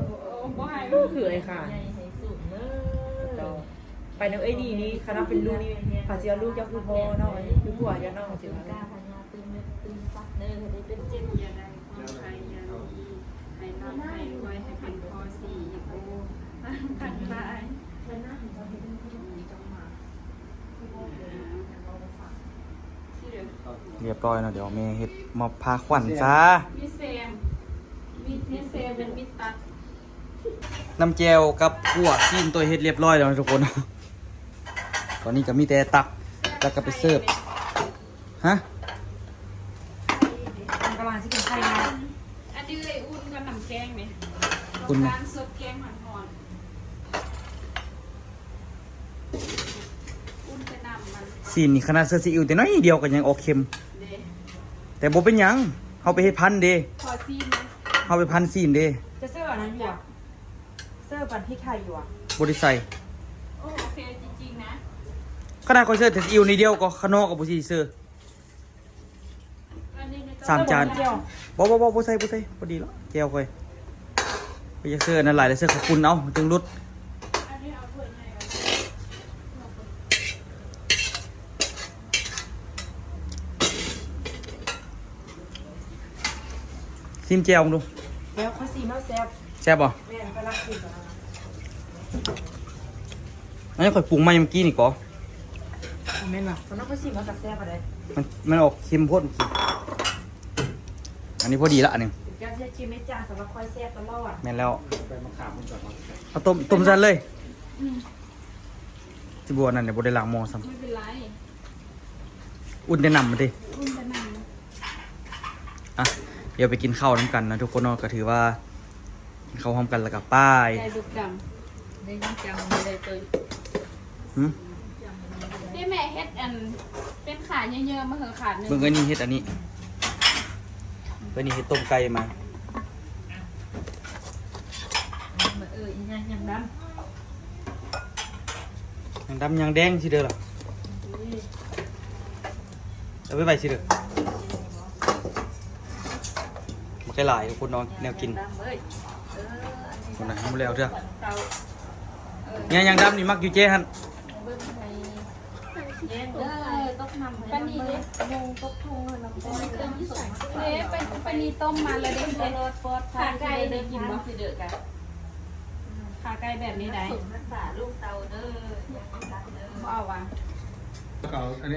ບໍ່ໃຫ້ ຄືໄອ້ຂ້າ ໃຫຍ່ໃຫ້ສູງເດີ ໄປນຳເອື້ອຍດີນີ້ ຄັນວ່າເປັນລູກນີ້ ພາຊິເອົາລູກເຈົ້າຄືພໍ່ເນາະ ຄືຜົວເຈົ້າເນາະ ຊິວ່າ ຕື່ມເນັດຕື່ມຊັກເດີ ໄດ້ເປັນເຈັບຢ່າໄດ້ ຄວາມໄຄຢ່າມີ ໃຫ້ລ່ຳໃຫ້ລວຍ ໃຫ້ເປັນພໍ່ສີອີໂອ ທັງຫຼາຍ ຮຽບຮ້ອຍເນາະ ດຽວແມ່ເຮັດມອບພາຂວັນຊະ ມີແຊມ ມີ ມີແຊມ ແມ່ນມີຕັດ ນ້ຳແຈ່ວກັບຂົ້ວຊີ້ນ ໂຕເຮັດຮຽບຮ້ອຍແລ້ວນະທຸກຄົນ ຕອນນີ້ກໍມີແຕ່ຕັກ ແລ້ວກໍໄປເສີບ ຮະ ມັນກຳລັງຊິເປັນໄຂ່ແລ້ວ ອັນນີ້ເອື້ອຍອຸ່ນກັບນ້ຳແກງເດ້ ອຸ່ນ ຕ້ອງການສົດແກງຮ້ອນໆ ອຸ່ນແຕ່ນ້ຳມັນ ຊີ້ນນີ້ຂະໜາດໃສ່ຊີອິ້ວແຕ່ໜ້ອຍດຽວກໍຍັງອອກເຄັມ ເດ້ ແຕ່ບໍ່ເປັນຫຍັງ ເຮົາໄປເຮັດພັນເດ້ ຂໍຊີນນະ ເຮົາໄປພັນຊີ້ນເດ້ ຈະເສີບອັນນັ້ນຢູ່ຫວາ? ເສີບອັນພິກໄທຢູ່ຫວາ? ບໍ່ໄດ້ໃສ່ ໂອ້ ໂອເຄຈິງໆນະ ຂະໜາດຂ້ອຍເສີບແຕ່ຊີອິ້ວໜ້ອຍດຽວກໍ ຂະໜໍກໍບໍ່ຊິເສີບ ສາມຈານ ບໍ່ ບໍ່ ບໍ່ ບໍ່ໃສ່ ບໍ່ໃສ່ ພໍດີລະ ແຈ່ວຂ້ອຍ ຂ້ອຍຢາກເສີບອັນນັ້ນຫຼາຍ ແລ້ວເສີບເຂົ້າປຸ້ນ ເອົາ ມັນຈຶ່ງຫຼຸດ ຊີມແຈ່ວເບິ່ງດູ ແຈ່ວຂ້ອຍຊີມແລ້ວແຊບ ແຊບບໍ່? ແມ່ນ ໄປລັກຊີມກ່ອນ ອັນນີ້ຂ້ອຍປຸງໃໝ່ເມື່ອກີ້ນີ້ກໍ ແມ່ນບໍ່? ຕອນນັ້ນຂ້ອຍຊີມແລ້ວກໍແຊບປານໃດ ມັນ ມັນອອກເຄັມໂພດ ອັນນີ້ພໍດີລະ ອັນນີ້ ເປັນການເຮັດທີ່ແມ່ນຈ້າງສຳລັບຂ້ອຍແຊບຕະຫຼອດ ແມ່ນແລ້ວ ເອົາຕົ້ມ ຕົ້ມຊັ້ນເລີຍ ອືມ ຊິບໍ່ອັນນັ້ນເດ ບໍ່ໄດ້ລ້າງໝໍ້ຊ້ຳ ບໍ່ເປັນໄລ ອຸ່ນແຕ່ນ້ຳມັນຕິ ອຸ່ນແຕ່ນ້ຳ ອ່ະ ດຽວໄປກິນເຂົ້ານຳກັນນະທຸກຄົນເນາະ ກໍຖືວ່າກິນເຂົ້າພ້ອມກັນແລ້ວກໍໄປ ໄດ້ລູກດຳ ໄດ້ລູກດຳ ໄດ້ໂຕ ຫື ເດ້ແມ່ເຮັດອັນ ເປັນຂາເຍີະໆມາເຮີຂາດໜຶ່ງ ເບິ່ງເອີຍນີ້ເຮັດອັນນີ້ ເອີຍນີ້ເຮັດຕົ້ມໄກ່ມາ ເອີຍ ອີຫຍັງ ຫຍັງດຳ ຫຍັງດຳຫຍັງແດງຊິເດີລະ ເອົາໄປໄວ້ຊິເດີ ບັກໄກ່ຫຼາຍທຸກຄົນເນາະ ແນວກິນ ຫຍັງດຳເອີຍ ເອີ ອັນນີ້ ຄົນນະ ຍັງບໍ່ແລ້ວເທື່ອ ເອີ ຫຍັງ ຫຍັງດຳນີ້ມັກຢູ່ເຈ້ຫັ້ນ ເບິ່ງໃຫ້ ແຍງເດີ ຕົກນ້ຳໃຫ້ ປານນີ້ເດ້ ນຳເດີ ງຕົກທຸງໃຫ້ນຳເດີ ເດ້ ໄປ ໄປນີ້ຕົ້ມມາແລ້ວເດ້ ເອີ ປອດໄພ ຂາໄກ່ໄດ້ກິນບໍ່ ຊິເດີກະ ຂາໄກ່ແບບນີ້ໄດ້ ສົມຮັກສາລູກເຕົ້າເດີ ບໍ່ເອົາຫວາ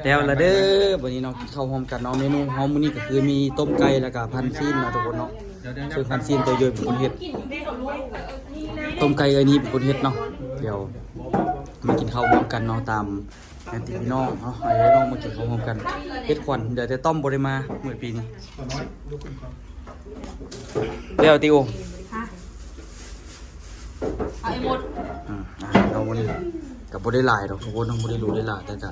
ແລ້ວລະເດີ ບັດນີ້ເນາະ ກິນເຂົ້າຮ່ວມກັນເນາະ ເມນູເຮົາມື້ນີ້ກໍຄືມີຕົ້ມໄກ່ ແລ້ວກໍພັນຊີ້ນເນາະທຸກຄົນເນາະ ເຊິ່ງພັນຊີ້ນໂຕໂຍຍເປັນຄົນເຮັດ ຕົ້ມໄກ່ເອື້ອຍນີ້ເປັນຄົນເຮັດເນາະ ດຽວມາກິນເຂົ້າຮ່ວມກັນເນາະ ຕາມ ຍາດຕິພີ່ນ້ອງເນາະ ໃຫ້ພີ່ນ້ອງມາກິນເຂົ້າຮ່ວມກັນ ເຮັດຂວັນ ເຫຼືອແຕ່ຕ້ອມບໍ່ໄດ້ມາມື້ປີນີ້ ແລ້ວຕິໂອ ຮະ ເອົາໃຫ້ໝົດ ອືມ ອ່າ ເອົາມື້ນີ້ກໍບໍ່ໄດ້ຫຼາຍດອກທຸກຄົນເນາະ ບໍ່ໄດ້ຫຼູໄດ້ຫຼາ ແຕ່ກະ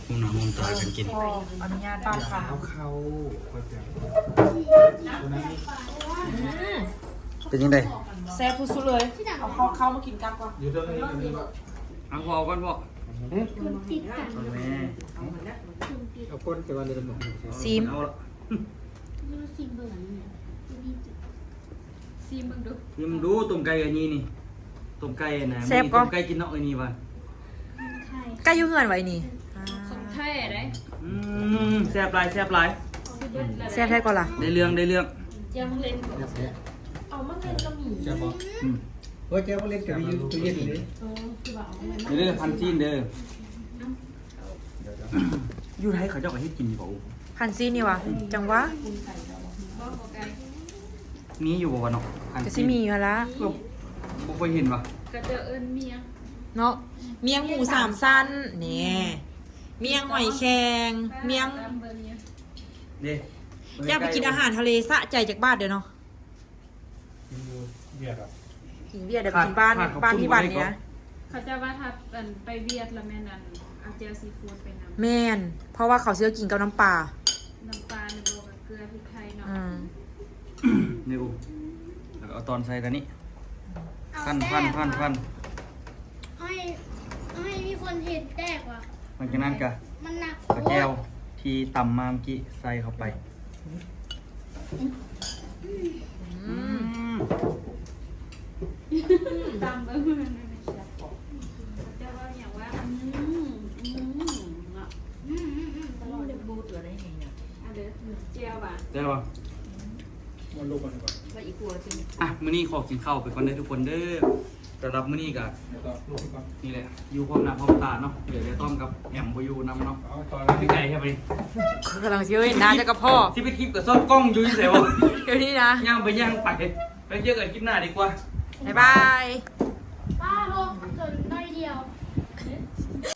ຮ່ວມໜ້າຮ່ວມຕາກັນກິນ ຂໍອະນຸຍາດປາກຄາ ເອົາເຂົ້າ ອືມ ເປັນຈັ່ງໃດ? ແຊບສຸດໆເລີຍ ເອົາເຂົ້າມາກິນກັບກ່ອນ ຢູ່ເທິງນີ້ ອັນນີ້ບໍ່? ເອົາພໍກ່ອນບໍ່? ຫືມ? ຕິດກັນ ແມ່ ເອົາກ່ອນ ແຕ່ວ່າເລື່ອງໝົດ ຊີມ ເອົາລະ ລອງຊີມເບິ່ງອັນນີ້ ຊີມເບິ່ງດູ ຊີມເບິ່ງດູ ຕົ້ມໄກ່ອັນນີ້ນີ້ ຕົ້ມໄກ່ນະ ແຊບບໍ່? ມື້ນີ້ຕົ້ມໄກ່ກິນເນາະ ອັນນີ້ວ່າ ໄກ່ຢູ່ເຮືອນວ່າອັນນີ້ ຂອງແທ້ເດ້ ອືມ ແຊບຫຼາຍ ແຊບຫຼາຍ ແຊບແທ້ກໍລະ ໄດ້ເລື່ອງ ໄດ້ເລື່ອງ ແຈ່ວມັກເລັ່ນ ແຊບແທ້ ເອົາມັກເລັ່ນກໍມີ ແຊບບໍ່? ອືມ ໂອ້ຍ ແຈ່ວມັກເລັ່ນກໍມີຢູ່ຕູ້ເຢັນເດ້ ເອີ ຄືວ່າເອົາມັກເລັ່ນ ເດີ ພັນຊີ້ນເດີ ຢູ່ໄທເຂົາເຈົ້າກໍເຮັດກິນຢູ່ບໍ່? ຄັນຊີ້ນນີ້ຫວາ? ອືມ ຈັ່ງຫວາ? ມີຢູ່ບໍ່ວະເນາະ? ຄັນ ກໍຊິມີຫັ້ນລະ ບໍ່ ບໍ່ຄ່ອຍເຫັນຫວາ? ກໍຈະເອີ້ນໝ້ຽງເນາະ ໝ້ຽງໝູສາມຊັ້ນ ແນ່ ໝ້ຽງຫອຍແຄງ ໝ້ຽງ ເດ້ ຢາກໄປກິນອາຫານທະເລສະໃຈຈັກບາດເດີເນາະ. ກິນເບຍດອກ ກິນເບຍດອກ ຂາດ ກິນບ້ານ ຂາດເຂົ້າປຸ້ນ ບ້ານທີ່ວັນນີ້ນະ ບໍ່ໄດ້ກໍ ເຂົາເຈົ້າວ່າຖ້າ ອັນ ໄປຫວຽດລະແມ່ນ ອັນ ເອົາແຈ່ວຊີຟູດໄປນຳ ແມ່ນ ເພາະວ່າເຂົາຊິເອົາກິນກັບນ້ຳປາ ນ້ຳປາ ຫຼືບໍ່ກໍເກືອ ພິກໄທເນາະ ອືມ ນີ້ ອຸ ແລ້ວກໍເອົາຕອນໃສ່ຕອນນີ້ ເອົາ ພັນ ແຊບ ພັນ ພັນ ພັນ ໃຫ້ ໃຫ້ມີຄົນເຫັນແຕກວ່າ ຫຼັງຈາກນັ້ນກໍ ມັນໜັກ ເອົາແຈ່ວທີ່ຕຳມາເມື່ອກີ້ໃສ່ເຂົ້າໄປ ອືມ ອືມ ຕຳເບິ່ງ ເຈົ້າເວົ້າຫຍັງວ່າ ອືມ ອືມ ເນາະ ອືມ ອືມ ອືມ ຕະຫຼອດ ເດັກບູດເຫຼືອໄດ້ຫຍັງ ອັນເດີ ແຈ່ວຫວາ ແຈ່ວຫວາ ມັນລົງກັນກ່ອນ ວ່າອີກຄົວຊິ ອ່ະ ມື້ນີ້ຂໍກິນເຂົ້າໄປກ່ອນເດີທຸກຄົນເດີ. ສຳລັບມື້ນີ້ກໍ ແລ້ວກໍລູກໄປກ່ອນ ນີ້ແຫຼະ ຢູ່ພ້ອມໜ້າພ້ອມຕາເນາະ ເຫຼືອແຕ່ຕ້ອມກັບແອມບໍ່ຢູ່ນຳເນາະ ເອົາຕໍ່ ຄືໄກແທ້ບາດນີ້ ກຳລັງຊິເຫັນໜ້າເຈົ້າກັບພໍ່ ຊິໄປຄລິບກັບຊອກກ້ອງຢູ່ໃສວະ ດຽວນີ້ນະ ຍ່າງໄປຍ່າງໄປ ໄປເຈີກັນຄລິບໜ້າດີກວ່າ ບາຍບາຍ ປ້າລົງຈົນໜ້ອຍດຽວ.